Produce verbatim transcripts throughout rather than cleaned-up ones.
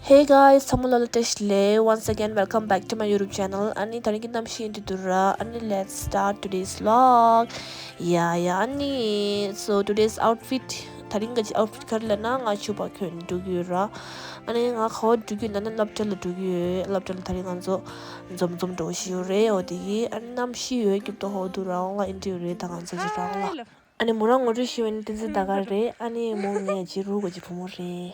Hey guys, ཚང་མ་ལ་བཀྲ་ཤིས་བདེ་ལེགས། Once again, welcome back to my YouTube channel. ཨ་ནི་དེ་རིང་གི་གནམ་གཤིས་འདི་འདུག་ར། ཨ་ནི་let's start today's vlog. Yeah, yeah, ཨ་ནི་so today's outfit, དེ་རིང་གི་outfit ག་རེ་ལབ་ན་ང་ཕྱུ་པ་གྱོན་འགྲོ་གི་ཡོད་ར། ཨ་ནི་ང་ག་པར་འགྲོ་གི་ཡོད་ལབ་ན་སློབ་གྲྭ་ལ་འགྲོ་གི་ཡོད། སློབ་གྲྭ་ལ་དེ་རིང་ང་ཚོ་འཛོམས་འཛོམས་འགྲོ་བཞིན་ཡོད་རེད། འོ་དེ་གི་ཨ་ནི་གནམ་གཤིས་ཡོད་རྒྱུ་དོ་ཧོ་འདུག་ར། འོང་ལ་ཨིན་དྲི་ཡོད་རེད། ད་ང་ཚོ་ཅི་རང་ལ། ཨ་ནི་མོ་རང་ངོ་སྤྲོད་ཞུས་པ་ནི་བསྟན་འཛིན་ཟླ་དཀར་རེད། ཨ་ནི་མོ་ངའི་རྗེ་རུ་གོ་ཅི་བུ་མོ་རེད།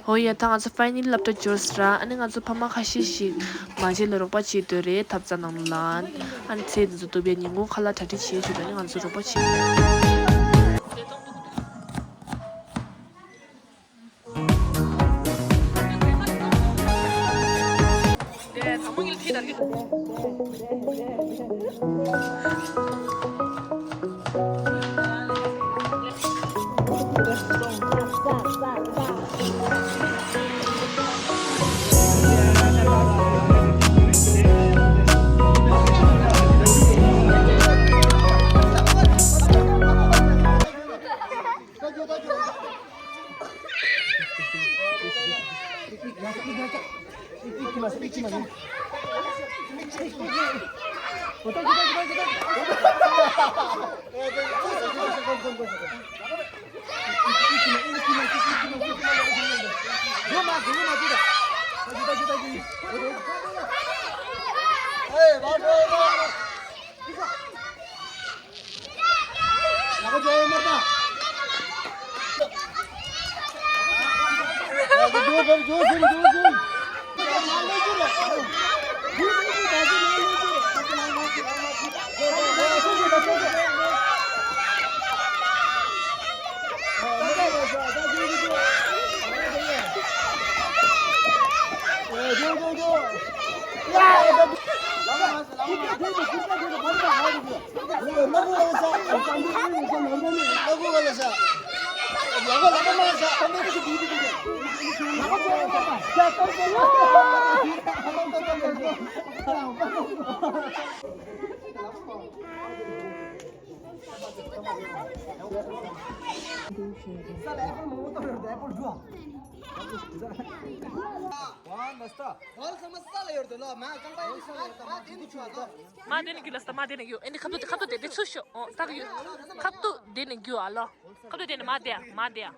ཨོ་ཡ། ད་ང་ཚོ་ཕའི་ནལ་ལི་སློབ་གྲྭ་འབྱོར་སོང་ར། ཨ་ནི་ང་ཚོ་ཕ་མ་ཁ་ཤས་ཤིག་མ་བྱན་ལ་རོགས་པ་བྱེད་འདོད་རེད། ཐབ་ཚང་ནང་ལ། ཨ་ནི་ཚེ་འདི་ཚོ་སྡུག་པའི་ཉིན་གུང་ཁ་ལག་གྲ་སྒྲིག་བྱེད་བྱེད་དུས་ཨ་ནི་ང་ཚོ་རོགས་པ་བྱེད། མ་དེ་ནི་རྒྱུ་ལ་ས་མ་དེ་ནི་རྒྱུ། ཨེ་འདི་ཁབ་ཏུ་ཁབ་ཏུ་དེ་དེ་ཚུར་ཤོག་ཨོ་ད་གི་ཡོད། ཁབ་ཏུ་དེ་ནི་རྒྱུ་ཨ་ལོ། ཁབ་ཏུ་དེ་ནི་མ་དེ་ཡ་མ་དེ་ཡ།